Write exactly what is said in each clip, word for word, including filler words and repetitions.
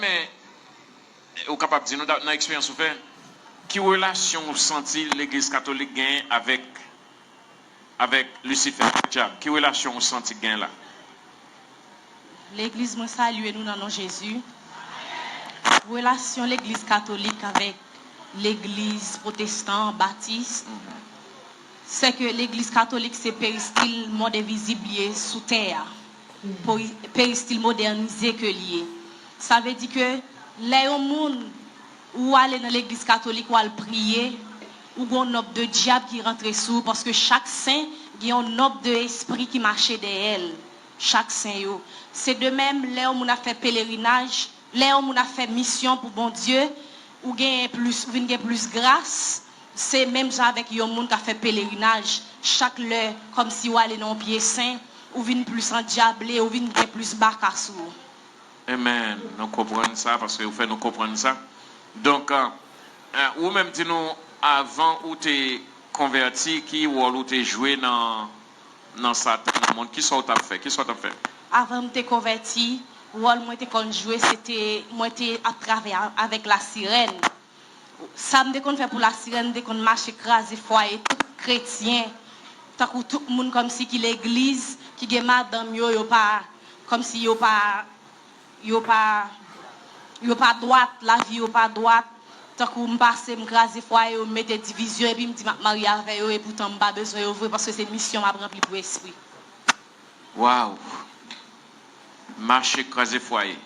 Men, ou kapab di nou, da- nan eksperyans ou fè, ki relasyon ou santi Legliz Katolik genyen avèk, avèk Lisifè, avèk Dyab? Ki relasyon ou santi k genyen la? Legliz, mwen salye nou nan non Jezi. Relasyon Legliz Katolik avèk Legliz Pwotestan, Batis, se ke Legliz Katolik se peristil mond envizib li ye sou tè a. Peri- Peristil modènize ke li ye. Sa vle di ke lè yon moun ou ale nan Legliz Katolik, ou al priye, ou gen yon nòb de dyab ki rantre sou ou, paske chak sen gen yon nòb de espri ki mache dèyè l. Chak sen yo. Se de menm, lè yon moun ap fè pelerinaj, lè yon moun ap fè misyon pou Bondye, ou genyen plis, ou vin gen plis gras. Se menm jan avèk yon moun k ap fè pelerinaj. Chak lè, kòmsi w ale nan yon pye sen, ou vin plis andyable, ou vin gen plis baka sou ou. Amen. Nou konprann sa, paske ou fè nou konprann sa. Donk, euh, euh, ou menm di nou, avan ou te konvèti, ki wòl ou te jwe nan, nan Satan, nan mond? Kisa w t ap fè? Kisa w t ap fè? Avan m te konvèti, wòl mwen te konn jwe, se te, mwen te ap travay a- avèk Lasirèn. Sa m te konn fè pou Lasirèn, m te konn mache kraze fwaye tout kretyen, tankou tout moun kòmsi ki legliz, ki gen madanm yo, yo pa, kòmsi yo pa, yo pa, yo pa dwat, lavi yo pa dwat. Tankou m pase, m kraze fwaye yo, m mete divizyon, epi m di m ap marye avè yo, epoutan m pa bezwen yo vre, paske se misyon m ap ranpli pou espri. Waw! Mache kraze fwaye.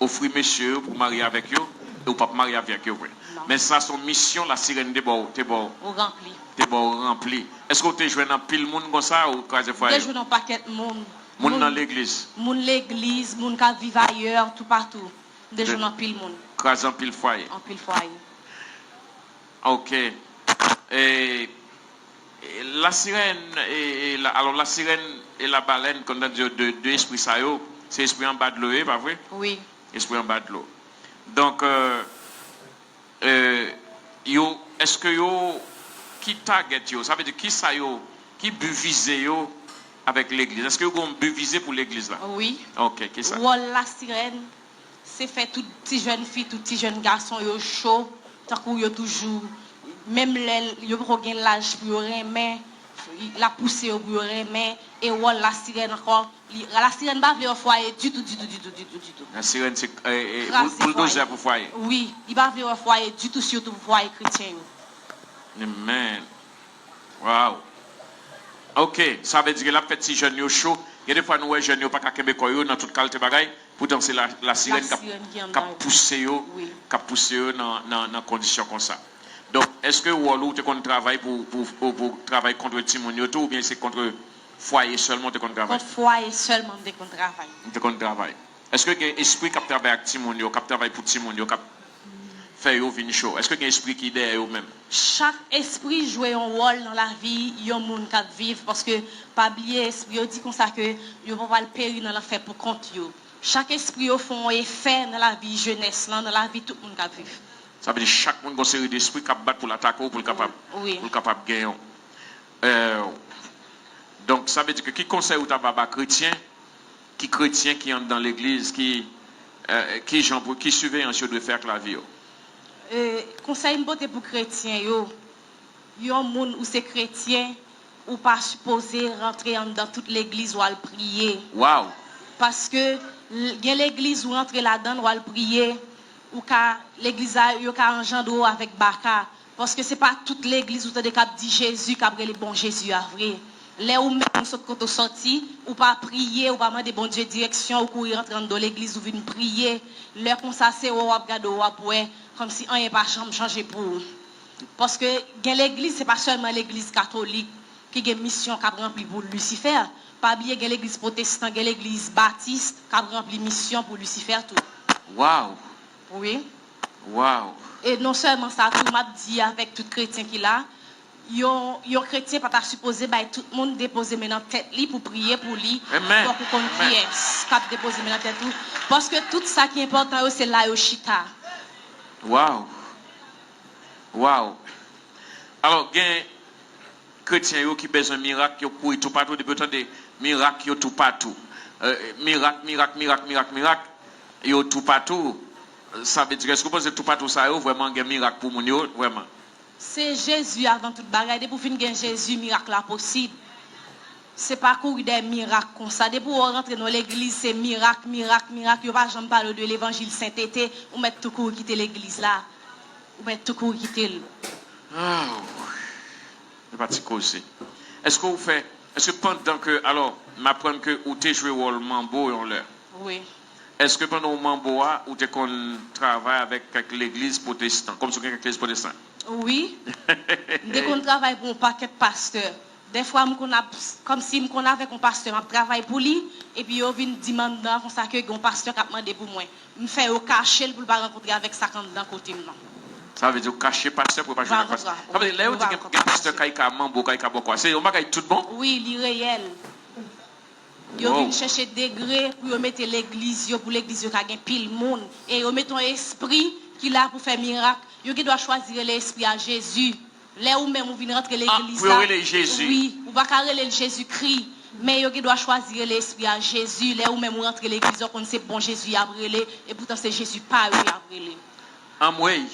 Ofri mesye yo pou w marye avèk yo, e w p ap marye avèk yo vre. Men sa se yon misyon Lasirèn te ba w, te ba w. Ou ranpli. Te ba w ranpli. Èske w te jwenn anpil moun konsa ou kraze fwaye? M te jwenn yon pakèt moun. Moun nan legliz? Moun legliz, moun k ap viv ayè, toupatou. M te jwenn anpil moun. Kraze anpil fwaye? Anpil fwaye. Ok. E, e, Lasirèn, e, e, la, alò, Lasirèn e Labalèn, konn tande yo, de, de espri sa yo, se espri anba dlo yo, pa vre? Wi. Espri anba dlo. Donk, euh, euh, yo, èske yo, ki target yo, sa vle di ki sa yo, ki bi vize yo avèk legliz? Èske yo gen yon bi vize pou legliz la? Wi. Ok, ki sa? Wòl Lasirèn, se fè tout ti jèn fi, tout ti jèn gason yo cho, tankou yo toujou, menm lè yo poko gen laj pou yo renmen, l ap pouse yo pou yo renmen, e wòl Lasirèn ankò, li, Lasirèn pa vle wè fwaye ditou, ditou, ditou, ditou, ditou. Lasirèn se, e, e, boul, kraze bouldoze fwaye pou fwaye. Wi, li pa vle wè fwaye ditou, sitou pou fwaye kretyen yo. Amen. Waw. Ok, sa vle di ke l ap fè ti jèn yo cho. Gen de fwa nou wè jèn yo pa ka kenbe kò yo nan tout kalite bagay. Poutan se la, Lasirèn k ap, k ap pouse yo, k ap pouse yo nan, nan, nan kondisyon konsa. Donk, èske wòl ou te konn travay pou, pou, pou, pou travay kont timoun yo tou, oubyen se kont fwaye sèlman ou te konn travay? Kont fwaye sèlman m te konn travay. M te konn travay. Èske gen espri k ap travay ak timoun yo, k ap travay pou timoun yo, k ap fè yo vin cho? Èske gen espri ki dèyè yo menm? Chak espri jwe yon wòl nan lavi yon moun k ap viv, paske pa bliye espri yo di konsa ke yo pa pral peri nan lanfè pou kont yo. Chak espri yo fè yon efè nan lavi jenès lan, nan lavi tout moun k ap viv. Sa vle di chak moun gen yon seri de espri k ap bat pou l atake w, pou l kapab, pou l kapab genyen w. Euh, donk, sa vle di ke ki konsèy ou ta va ba kretyen ki kretyen ki anndan legliz, ki, eh, ki jan pou, ki siveyans yo dwe fè ak lavi yo? Eh, konsèy m pote pou kretyen yo, yon moun ou se kretyen, ou pa sipoze rantre anndan tout legliz w al priye. Waw! Paske l- gen legliz ou rantre ladan l, w al priye, ou ka, legliz la, yo ka anjandre w avèk baka. Paske se pa tout legliz ou tande k ap di Jezi, k ap rele bon Jezi a vre. Lè ou menm ou sot kote w sòti, ou pa priye, ou pa mande Bondye direksyon, ou kouri rantre anndan legliz, ou vin priye. Lè konsa, se wè w ap gade, w ap wè, kòmsi anyen pa janm chanje pou ou. Paske gen legliz, se pa sèlman legliz katolik ki gen misyon k ap ranpli pou Lisifè. Pa bliye gen legliz pwotestan, gen legliz batis k ap ranpli misyon pou Lisifè tou. Waw! Wi. Waw! E non sèlman sa tou, m ap di avèk tout kretyen ki la, yon, yon kretyen pa ta sipoze bay tout moun depoze men nan tèt li pou priye pou li. Amen. Fòk ou konn kiyès k ap depoze men nan tèt ou. Paske tout sa ki enpòtan yo, se la yo chita. Waw! Waw! Alò, gen kretyen yo ki bezwen mirak, yo kouri toupatou, depi yo tande mirak, yo toupatou. Eh, mirak, mirak, mirak, mirak, mirak, yo toupatou. Sa vle di, èske w panse toupatou sa yo vrèman gen mirak pou moun yo, vrèman? Se Jezi avan tout bagay. Depi w fin gen Jezi, mirak la posib. Se pa kouri dèyè mirak konsa. Depi w rantre nan legliz, se mirak, mirak, mirak. Yo pa janm pale w de levanjil sentete, ou mèt tou kouri kite legliz la. Ou mèt tou kouri kite l. Aw. Se pa ti koze. Èske w fè, èske pandan ke, alò, m aprann ke ou te jwe wòl manbo yon lè. Wi. Èske pandan w manbo a, ou te konn travay avèk kèk legliz pwotestan, kòmsi w gen kèk legliz pwotestan? Wi. M te konn travay pou yon pakèt pastè. Dèfwa, m konn ap, kòmsi m konn avèk yon pastè, m ap travay pou li, epi yo vin di m anndan konsa ke gen yon pastè k ap mande pou mwen. M fè yo kache l pou l pa rankontre avèk sa k anndan kote m nan. Sa vle di w kache pastè pou yo pa jwenn ak pastè. Sa vle di, lè yo di gen, gen pastè kay ka manbo, kay ka bòkò a, se yon bagay tout bon? Wi, li reyèl. Yo vin chèche degre pou yo mete legliz yo, pou legliz yo ka gen pil moun. E yo mete yon espri ki la pou fè mirak. Yo gen dwa chwazi rele espri a Jezi. Lè ou menm ou vin rantre legliz la, pou yo rele Jezi. Wi, ou pa ka rele l Jezikri, men yo gen dwa chwazi rele espri a Jezi. Lè ou menm ou rantre legliz, ou konn se bon Jezi y ap rele, epoutan se Jezi pa yo y ap rele. Anmwey!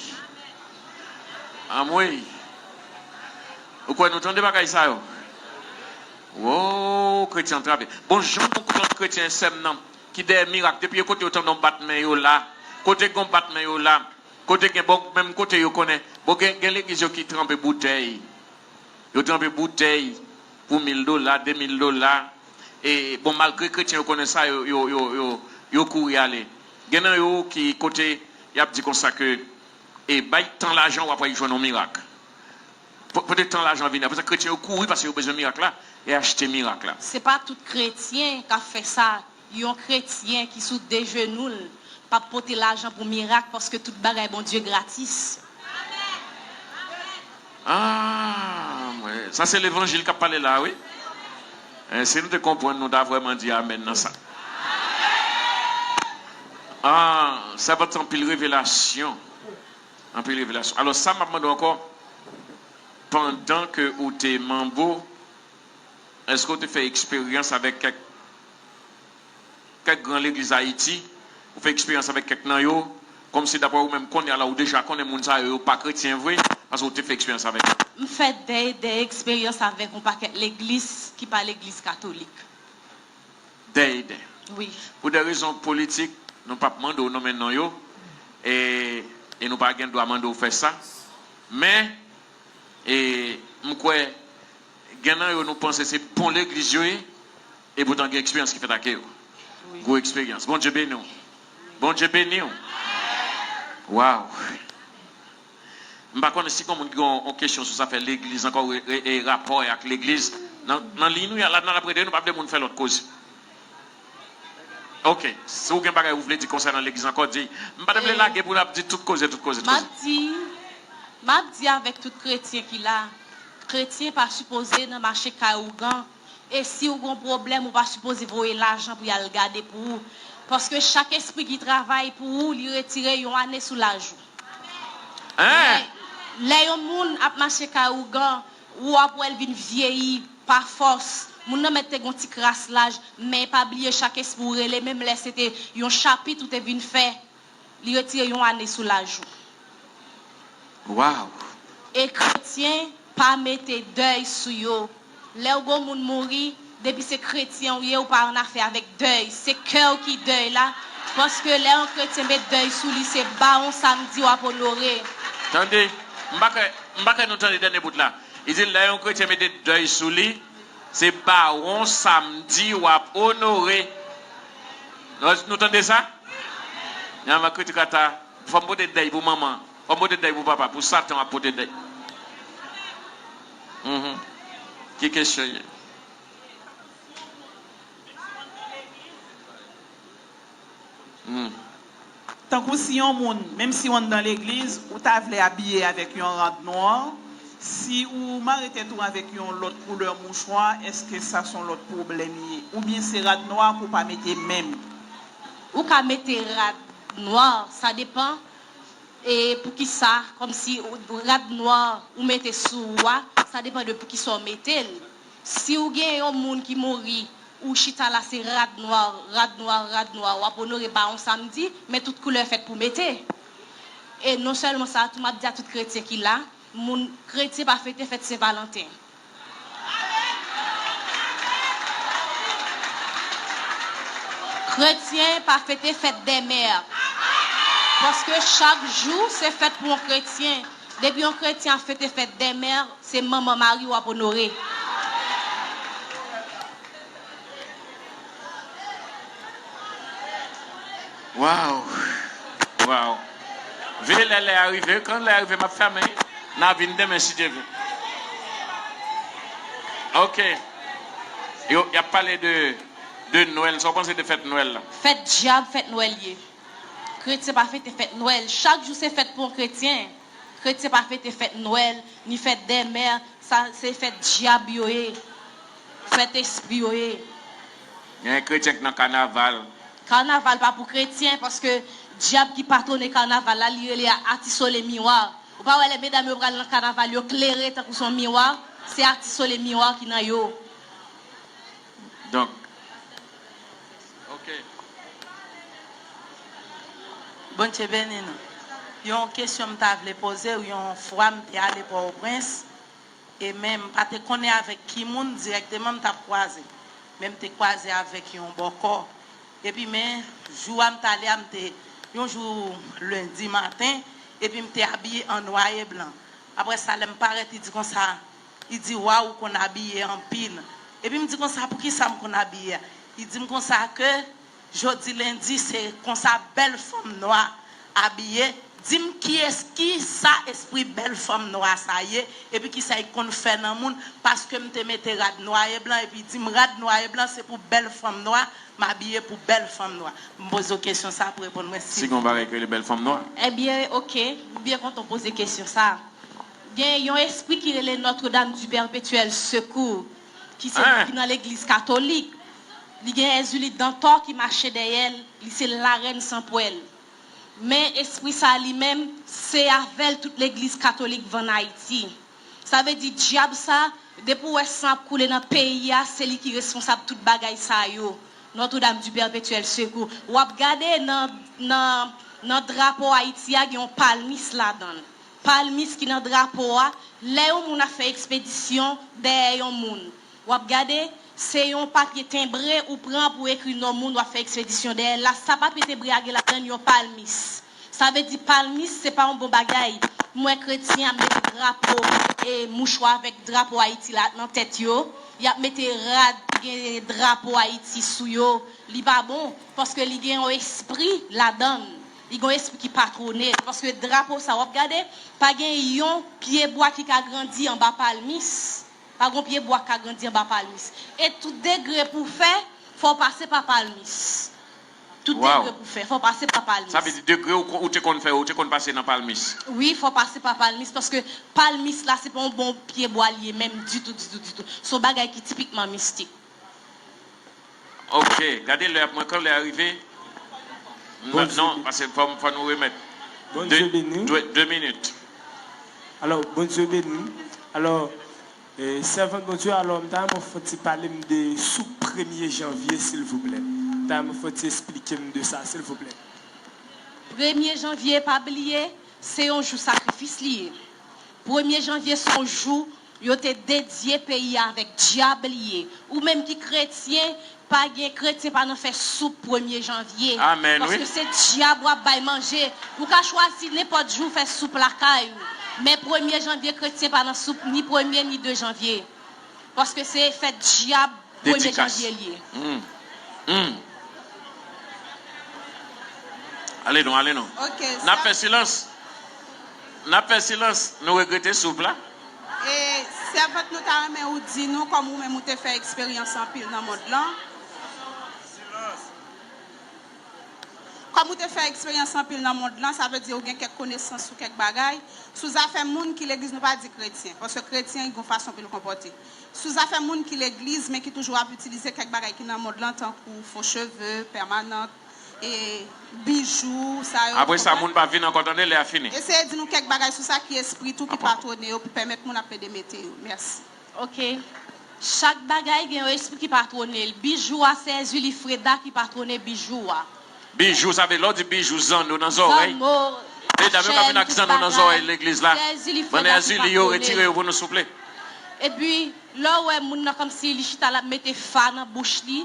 Anmwey! Ou kwè nou tande bagay sa yo? Wo, kretyen antrave. Bon, jan nou konn kretyen sè m nan, ki dèyè mirak, depi yo kote yo tande yon bat men yo la, kote gon bat men yo la, kote gen, bon, menm kote yo konnen, bon, gen, gen legliz yo ki tranpe boutèy. Yo tranpe boutèy pou mil dola, de mil dola. E, bon, malgre kretyen yo konnen sa, yo, yo, yo, yo, yo kouri ale. Gen nan yo ki kote y ap di konsa ke, e, bay tan lajan w ap wè jwenn yon mirak. Po-, pote tan lajan vini. Apre sa, kretyen yo kouri paske yo bezwen mirak la e achte mirak la. Se pa tout kretyen k ap fè sa. Yon kretyen ki sou de jenou l p ap pote lajan pou mirak, paske tout bagay Bondye gratis. Ah, mwen, sa se levanjil k ap pale la, wi. Eh, si nou te konprann, nou ta vrèman di amèn nan sa. Ah, sèvant, anpil revelasyon. Anpil revelasyon. Alò, sa m ap mande w ankò, pandan ke ou te manbo, èske w te fè eksperyans avèk kèk kèk gran legliz Ayiti, ou fè eksperyans avèk kèk nan yo, kòmsi daprè ou menm kounye a la ou deja konnen moun sa yo, yo pa kretyen vre, paske ou te fè eksperyans avèk yo. M fè dèyè, dèyè eksperyans avèk yon pakèt legliz ki pa legliz katolik. Dèyè, dèyè. Wi. Pou de rezon politik, nou p ap mande w nonmen non yo, e, e nou pa gen dwa mande w fè sa. Men, e, m kwè, gen nan yo nou panse se bon legliz yo ye, epoutan gen eksperyans ki fèt ak yo. Wi. Gwo eksperyans. Bondye beni w. Bondye beni w. Waw. M pa konnen si gen moun ki gen yon, yon kesyon sou sa fè legliz ankò, re-, re-, e rapò ak legliz. Nan, nan liy nou ye la, n ap rete, nou pa vle moun fè lòt koze. Ok, si w gen bagay ou vle di konsènan legliz ankò, di. M pa t vle lage pou n ap di tout koze, tout koze, tout koze. M ap di, m ap di avèk tout kretyen ki la, kretyen pa sipoze nan mache kay ougan. E si w gen yon pwoblèm, ou pa sipoze voye lajan pou y al gade pou ou. Paske chak espri ki travay pou ou, li retire yon ane sou laj ou. Hein? Men, lè yon moun ap mache kay ougan, ou ap wè l vin vyeyi pa fòs. Moun nan mèt te gen yon ti kras laj, men pa bliye chak espri ou rele, menm lè se te yon chapit ou te vin fè, li retire yon ane sou laj ou. Waw! E kretyen pa mete dèy sou yo. Lè w gen yon moun mouri, depi se kretyen w ye, ou pa annafè avèk dèy. Se kè w ki dèy la. Paske lè yon kretyen met dèy sou li, se bawon samdi w ap onore. Tande, m pa kwè, m pa kwè nou tande dènye bout la. Li di, lè yon kretyen mete dèy sou li, se bawon samdi w ap onore. Nou, nou tande sa? Nan kritik ata, fò m pote dèy pou manman. Fò m pote dèy pou papa. Pou Satan, w ap pote dèy. Mhm. Ki kesyon ye? Hmm. Tankou si yon moun, menm si w anndan legliz, ou ta vle abiye avèk yon rad nwa, si ou mare tèt ou avèk yon lòt koulè mouchwa, èske sa se yon lòt pwoblèm ye? Oubyen se rad nwa pou w pa mete menm? Ou ka mete rad nwa, sa depann. E poukisa, kòmsi rad nwa ou mete sou ou a, sa depann de poukisa w mete l. Si w gen yon moun ki mouri, Ou chita la, se rad nwa, rad nwa, rad nwa. W ap onore Bawon Samdi, men tout koulè fèt pou mete. E non sèlman sa, tou m ap di a tout kretyen ki la, moun kretyen pa fete fèt Sen Valanten. Kretyen pa fete fèt dè mè. Paske chak jou se fèt pou yon kretyen. Depi yon kretyen ap fete fèt dè mè, se manman mari w ap onore. Waw! Waw! Veye lè lè a rive, kan lè a rive m ap fèmen, n a vin demen si Dye vle. Ok. Yo, y ap pale de, de Nwèl. Sa w panse de fèt Nwèl la? Fèt dyab, fèt Nwèl ye. Kretyen pa fete fèt Nwèl. Chak jou se fèt pou yon kretyen. Kretyen pa fete fèt Nwèl, ni fèt dè mè, sa se fèt dyab yo ye. Fèt espri yo ye. Gen kretyen k nan kanaval. Kanaval pa pou kretyen, paske dyab ki patwone kanaval la, li rele a Ati Sole Miwa. Ou pa wè lè medam yo pral nan kanaval, yo klere tankou se yon miwa, se Ati Sole Miwa ki nan yo. Donk, ok. Bondye beni nou. Yon kesyon m ta vle poze w, yon fwa m te ale Pòtoprens, e men m pa te konnen avèk ki moun dirèkteman m t ap kwaze. Men m te kwaze avèk yon bòkò. Epi men, jou a m t ale a, m te, yon jou lendi maten, epi m te abiye an nwa e blan. Apre sa, lè m parèt, li di konsa, li di, waw, ou konn abiye anpil. Epi m di konsa, poukisa m konn abiye a? Li di m konsa ke jodi lendi, se konsa bèl fanm nwa abiye. Di m kiyès, kisa espri bèl fanm nwa sa ye, epi kisa li konn fè nan moun, paske m te mete rad nwa e blan, epi li di m rad nwa e blan se pou bèl fanm nwa, m abiye pou bèl fanm nwa. M poze w kesyon sa pou reponn mwen silvouplè. Si gen yon bagay ki rele bèl fanm nwa. Ebyen, ok, m byen kontan w poze kesyon sa. Gen yon espri ki rele Notre Dame du Perpétuel Secours, ki se ki nan legliz katolik. Li gen Èzili Dantò ki mache dèyè l, li se larèn san pwèl. Men espri sa a li menm, se avè l tout legliz katolik vann Ayiti. Sa vle di dyab sa, depi w wè san ap koule nan peyi a, se li ki responsab tout bagay sa yo. Notre Dame du Perpétuel Secours. W ap gade nan, nan, nan drapo Ayiti a, gen yon palmis ladan l. Palmis ki nan drapo a, lè yon moun ap fè ekspedisyon dèyè yon moun, w ap gade, se yon papye tenbre ou pran pou ekri non moun w ap fè ekspedisyon dèyè l la. Sa papye tenbre a gen ladan l yon palmis. Sa vle di palmis se pa yon bon bagay. M wè kretyen ap mete drapo, e, mouchwa avèk drapo Ayiti la nan tèt yo. Y ap mete rad ki gen drapo Ayiti sou yo. Li pa bon, paske li gen yon espri ladan l. Li gen yon espri ki patwone l. Paske drapo sa w ap gade, pa gen yon pye bwa ki ka grandi anba palmis. Pa gen yon pye bwa k ka grandi anba palmis. E tout degre pou w fè, fò w pase pa palmis. Tout degre pou w fè, fò w pase pa palmis. Sa vle di degre ou, ou te konn fè, ou te konn pase nan palmis? Wi, fò w pase pa palmis, paske palmis la, se pa yon bon pye bwa li ye menm ditou, ditou, ditou. Se yon bagay ki tipikman mistik. Ok, gade lè ap mwen kan lè a rive. Non, paske fò, fò nou remèt. Bondye beni. De, de minit. Alò, Bondye beni. Alò, e, sèvant Bondye, alò, m ta renmen w fè ti pale m de soup premye janvye, silvouplè. M ta renmen w fè ti esplike m de sa, silvouplè. Premye janvye, pa bliye, se yon jou sakrifis li ye. Premye janvye, se yon jou yo te dedye peyi a avèk dyab li ye. Ou menm ki kretyen, pa gen kretyen pa nan fè soup premye janvye. Amèn, wi. Paske se dyab w ap bay manje. Ou ka chwazi nenpòt jou fè soup lakay ou. Men premye janvye, kretyen pa nan soup ni premye ni de janvye. Paske se fèt dyab premye janvye l ye. Ale non, ale non. N ap fè silans. N ap fè silans, nou regrete soup la. E sèvant nou ta renmen ou di nou kòm ou menm ou te fè eksperyans anpil nan mond lan. Kòm ou te fè eksperyans anpil nan mond lan, sa vle di ou gen kèk konesans sou kèk bagay, sou zafè moun ki legliz, nou pa di kretyen, paske kretyen gen yon fason pou l konpòte. Sou zafè moun ki legliz, men ki toujou ap itilize kèk bagay ki nan mond lan, tankou fo cheve, pèmanant, e bijou, sa yo. Apre sa, moun pa vin ankò, tande, lè a fini. Eseye di nou kèk bagay sou sa ki espri tou ki patwone yo pou pèmèt moun ap plede mete yo. Mèsi. Ok. Chak bagay gen yon espri ki patwone l. Bijou a se Erzulie Freda ki patwone bijou a. Bijou, sa vle lè w di bijou, zanno nan zòrèy. Zanno, Medam yo ka vin ak zanno nan zòrèy legliz la. Mande Erzulie yo retire yo pou nou souple. Epi, lè w wè moun nan kòmsi li chita l ap mete fa nan bouch li,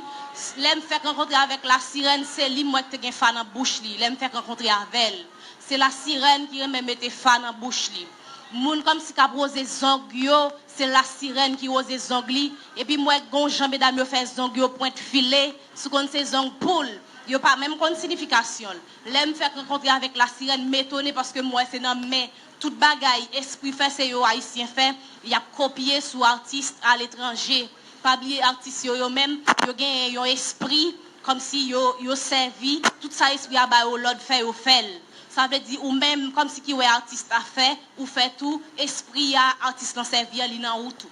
lè m fèk rankontre avèk lasirèn, se li m wè k te gen fa nan bouch li, lè m fèk rankontre avè l. Se lasirèn ki renmen mete fa nan bouch li. Moun kòmsi k ap woze zong yo, se lasirèn ki woze zong li. Epi m wè gon jan medam yo fè zong yo pwent file, si w konn se zong poul. Yo pa menm konn sinifikasyon l. Lè m fèk rankontre avèk lasirèn, m etone paske m wè se nan men. Tout bagay espri fè, se yo Ayisyen fè. Y ap kopye sou atis aletranje. Pa bliye atis yo, yo menm, yo genyen yon espri kòmsi yo, yo sèvi, tout sa espri a ba yo lòd fè, yo fè l. Sa vle di ou menm kòmsi ki wè atis la fè, ou fè tou, espri a atis lan sèvi a, li nan ou tou.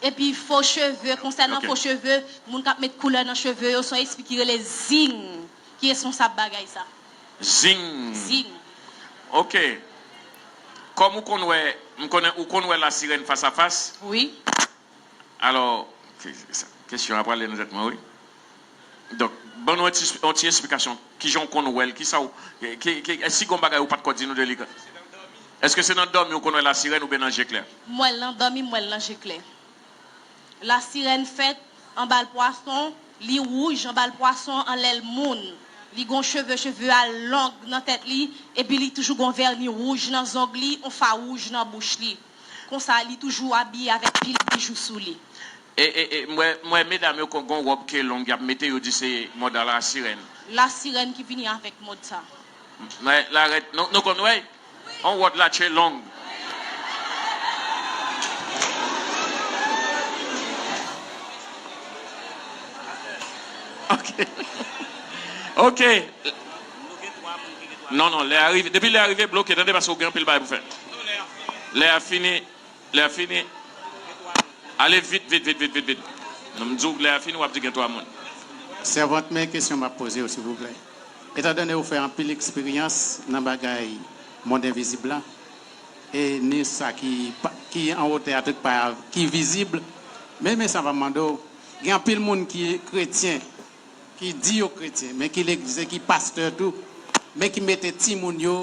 Epi fo cheve, konsènan fo cheve, moun k ap met koulè nan cheve yo, se yon espri ki rele Zing ki responsab bagay sa. Zing. Zing. Ok. Kòm ou konn wè, m konnen ou konn wè lasirèn fas a fas. Wi. Alò, kesyon an prale nan tèt mwen, wi. Donk, ban nou yon ti, yon ti esplikasyon. Kijan w konn wè l? Kisa w, ki, ki, si gon bagay ou pa t ko di nou de li? Èske se nan dòmi ou konn wè lasirèn oubyen nan je klè? M wè l nan dòmi, m wè l nan je klè. Lasirèn fèt anba l pwason, li wouj anba l pwason, anlè l moun. Li gon cheve, cheve a long nan tèt li, epi li toujou gon vèni wouj nan zong li, on fa wouj nan bouch li. Konsa, li toujou abiye avèk pil bijou sou li. E, e, e, m wè, m wè medam yo kon gon wòb ke long y ap mete, yo di se mòd a lasirèn. Lasirèn ki vini avèk mòd sa. Mwen, la rèd, nou, nou konn wè? On wòd la tche long. Ok. Ok. Non, non, lè a rive, depi lè a rive, bloke, tande, paske w gen anpil bagay pou fè. Lè a fini, lè a fini. Ale vit, vit, vit, vit, vit, vit. Non, m di w, lè a fini, w ap di gen twa moun. Sèvant, men kesyon m ap poze w, silvouplè. Etandone ou fè anpil eksperyans nan bagay mond envizib la, e ni sa ki, pa- ki an wotè a tout pa ki vizib, men, men sa m ap mande w, gen anpil moun ki kretyen, ki di yo kretyen, men ki legliz e ki pastè tou, men ki mete timoun yo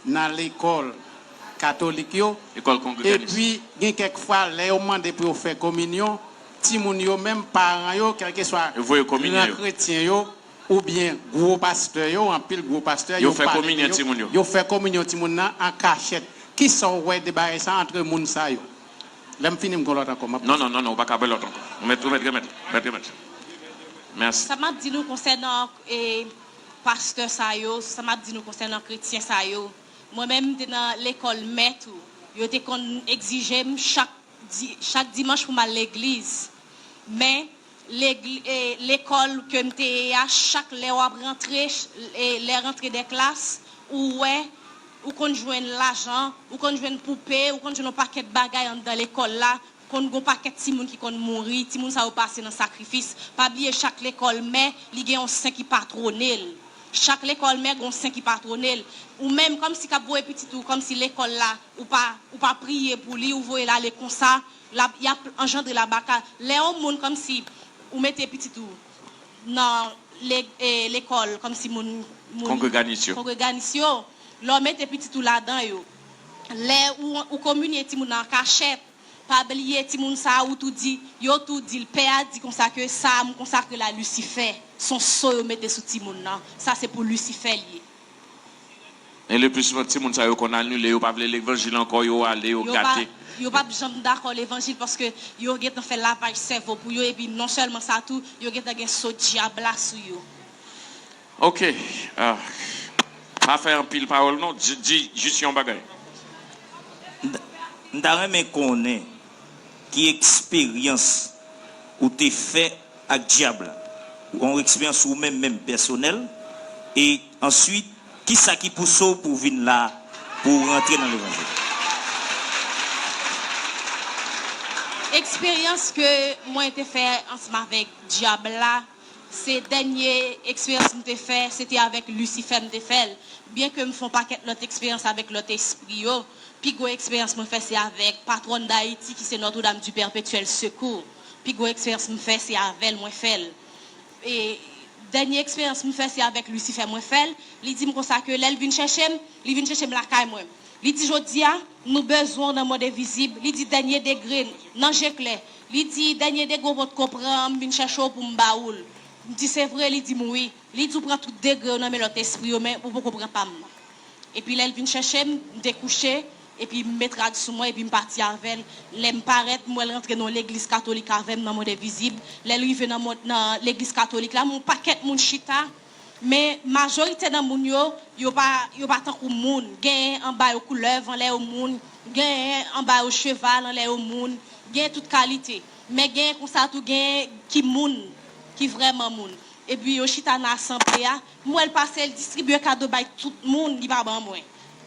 nan lekòl katolik yo. Lekòl kongreganis. Epi, gen kèk fwa, lè yo mande pou yo fè kominyon, timoun yo menm, paran yo, kèlkeswa gran kretyen yo, oubyen gwo pastè yo, anpil gwo pastè, yo pale de yo, yo fè kominyon timoun nan an kachèt. Kisa w wè de bagay sa antre moun sa yo? Lè m fini, m gon lòt ankò, m ap. Non, non, non, non, ou pa ka bay lòt ankò. Ou mèt, ou mèt remèt, mèt remèt. Mèsi. Sa m ap di nou konsènan e, pastè sa yo, sa m ap di nou konsènan kretyen sa yo, mwen menm, m te nan lekòl mè tou. Yo te konn egzije m chak di, chak dimanch pou m al legliz. Men, legli, e, lekòl ke m te ye a, chak lè w ap rantre, e, lè rantre de klas, ou wè, ou konn jwenn lajan, ou konn jwenn poupe, ou konn jwenn yon pakèt bagay anndan lekòl la, konn gon pakèt timoun ki konn mouri, timoun sa yo pase nan sakrifis. Pa bliye chak lekòl mè, li gen yon sen ki patwone l. Chak lekòl mè gon sen ki patwone l. Ou menm kòmsi k ap voye pitit ou kòmsi lekòl la, ou pa, ou pa priye pou li, ou voye l ale konsa, l ap, y ap anjandre labaka. Lè yon moun kòmsi ou mete pitit ou nan le, e, lekòl kòmsi moun, moun kongreganis yo, kongreganis yo, lè w mete pitit ou ladan yo, lè ou, ou kominye timoun nan an kachèt, pa bliye timoun sa a ou tou di, yo tou di l, pè a di konsa ke sa a m konsakre l a Lisifè. Se yon so yo mete sou timoun nan. Sa se pou Lisifè l ye. E le pli souvan, timoun sa yo konn anile, yo pa vle levanjil ankò, yo ale, yo gate. Yo p ap janm dakò levanjil paske yo gentan fè lavaj sèvo pou yo, epi non sèlman sa tou, yo gentan gen so dyab la sou yo. Ok. Ah. Pa fè anpil pawòl non, di, di jis yon bagay. M ta renmen konnen ki eksperyans ou te fè ak dyab la. Yon eksperyans ou menm menm pèsonèl. E answit, kisa ki pouse w pou w vin la pou w rantre nan levanjil? Eksperyans ke mwen te fè ansanm avèk dyab la, Se dènye eksperyans m te fè, se te avèk Lisifè m te fè l. Byenke m fè yon pakèt lòt eksperyans avèk lòt espri yo, pi gwo eksperyans mwen fè se avèk patwòn Dayiti ki se Notre-Dame du Perpétuel Secours. Pi gwo eksperyans m fè se avè l mwen fè l. E dènye eksperyans m fè se avèk Lisifè mwen fè l. Li di m konsa ke lè l vin chèche m, li vin chèche m lakay mwen. Li di, "Jodi a, nou bezwen w nan mond envizib." Li di, "Dènye degre, nan je klè." Li di, "Dènye degre w potko pran an, m vin chèche w pou m ba ou l." M di, "Se vre?" Li di m, "Wi." Li di, "Ou pran tout degre yo nan men lòt espri yo, men ou poko pran pa m nan." Epi lè l vin chèche m, m te kouche, epi m met rad sou mwen, epi m pati avè l. Lè m parèt, m wè l rantre nan yon legliz katolik avè m nan mond envizib. Lè l rive nan mond, nan legliz katolik la, m wè yon pakèt moun chita, men majorite nan moun yo, yo pa, yo pa tankou moun. Genyen anba yo koulèv, anlè yo moun. Genyen anba yo cheval, anlè yo moun. Genyen tout kalite. Men genyen konsa tou, genyen ki moun, ki vrèman moun. Epi yo chita nan asanble a, m wè l pase, l distribye kado bay tout moun, li pa ban mwen.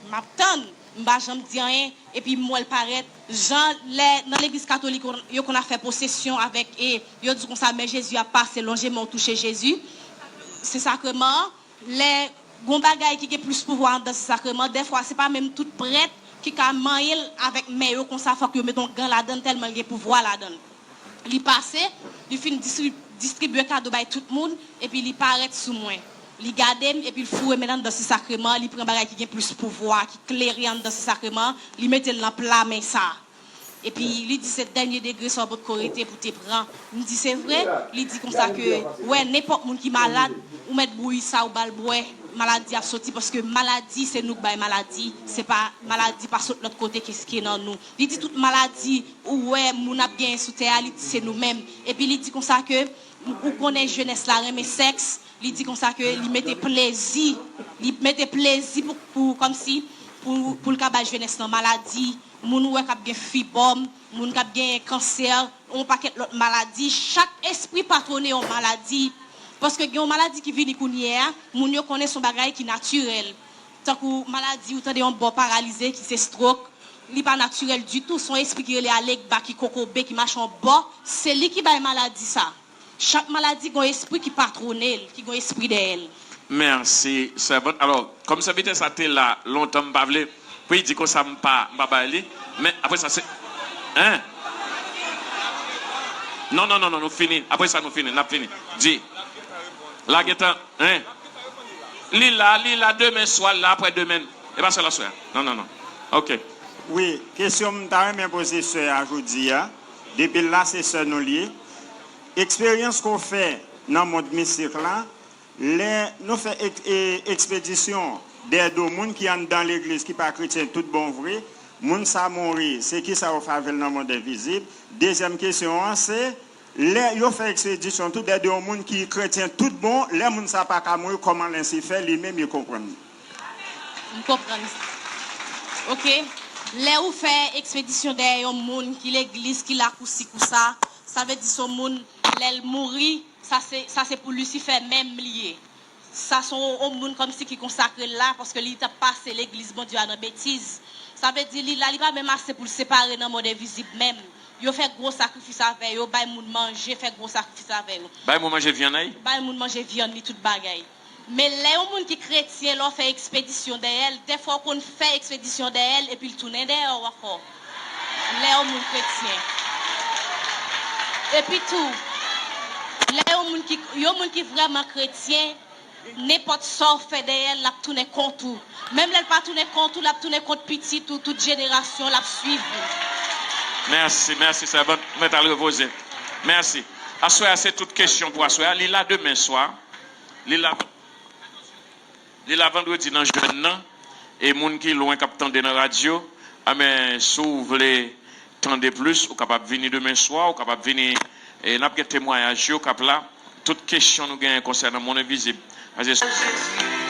M ap tann, m pa janm di anyen, epi m wè l parèt. Jan lè nan legliz katolik, yo konn ap fè pwosesyon avèk, e yo di konsa, "Men Jezi ap pase, lonje men w touche Jezi." Se sakreman an. Lè gon bagay ki gen plis pouvwa anndan se sakreman, dèfwa se pa menm tout prèt ki ka manyen l avèk men yo konsa, fòk yo mete yon gan ladan l tèlman l gen pouvwa ladan l. Li pase, li fin distri-, distribye kado bay tout moun, epi li parèt sou mwen. Li gade m, epi l foure men l anndan se sakreman, li pran bagay ki gen plis pouvwa, ki klere anndan se sakreman, li mete l nan pla men sa. Epi li di, "Se dènye degre sa w potko rete pou te pran." M di, "Se vre?" Li di konsa ke, "Wè, nenpòt moun ki malad, ou mèt bouyi sa, ou ba l bwè, maladi ap soti, paske maladi, se nou k bay maladi, se pa, maladi pa sot lòt kote ke, ke nan nou." Li di, "Tout maladi ou wè moun ap genyen sou tè a, li di, se nou menm." Epi li di konsa ke, "Ou konnen jenès la renmen sèks." Li di konsa ke li mete plezi, li mete plezi pou, pou, kòmsi, pou, pou l ka bay jenès lan maladi, moun ou wè k ap gen fibòm, moun k ap gen kansè, yon pakèt lòt maladi. Chak espri patwone yon maladi. Paske gen yon maladi ki vini kounye a, moun yo konnen se yon bagay ki natirèl. Tankou maladi, ou tande yon bò paralize ki se stroke, li pa natirèl ditou. Se yon espri ki rele alegba, ki kokobe, ki mache yon bò. Se li ki bay maladi sa. Chak maladi gon espri ki patwone l, ki gon espri dèyè l. Mèsi, sèvant. Alò, kòm sèvitè sa te la lontan, m pa vle pou li di konsa m pa, m pa bay li. Men, apre sa, se, en? Non, non, non, non, nou fini. Apre sa, nou fini. N ap fini. Di. La gentan, en? Li la, li la demen swa, la apre demen. E pa sèl aswè a. Non, non, non. Ok. Wi, kesyon m ta renmen poze sè a jodi a. Depi l la, se sè nou l ye. Eksperyans ke w fè nan mond mistik la, lè nou fè ek-, e, ekspedisyon dèyè do moun ki anndan legliz ki pa kretyen tout bon vre, moun sa mouri, se kisa yo fè avè l nan mond envizib? Dezyèm kesyon an se, lè yo fè ekspedisyon tou dèyè de yon moun ki kretyen tout bon, lè moun sa pa ka mouri, kòman Lisifè li menm li konprann? M konprann. Ok. Lè ou fè ekspedisyon dèyè yon moun ki legliz, ki la kousi kousa, sa vle di se yon moun, lè l mouri, sa se, sa se pou Lisifè menm li ye. Sa se yon, yon moun kòmsi ki konsakre l la, paske li t ap pase legliz Bondye a nan betiz. Sa vle di li la, li pa menm ase pou l separe nan mond envizib menm. Yo fè gwo sakrifis avè yo, bay moun manje, fè gwo sakrifis avè yo. Bay moun manje vyann, ay? Bay moun manje vyann li, tout bagay. Men lè yon moun ki kretyen, lè w fè ekspedisyon dèyè l, dèfwa w konn fè ekspedisyon dèyè l, epi l tounen dèyè w ankò. Lè yon moun kretyen. Epi tou, lè yon moun ki, yon moun ki vrèman kretyen, nenpòt sa w fè dèyè l, l ap tounen kont ou. Menm lè l pa tounen kont ou, l ap tounen kont pitit ou, tout jenerasyon, l ap swiv ou. Mèsi, mèsi, sèvant. Ou mèt al repoze. Mèsi. Aswè a, se tout kesyon pou aswè a. Li la demen swa. Li la, li la vandredi nan jèn nan. E moun ki lwen k ap tande nan radyo, a men, si w vle tande plis, ou kapab vini demen swa, ou kapab vini, e n ap gen temwayaj yo k ap la. Tout kesyon nou genyen konsènan mond envizib, a Jezi.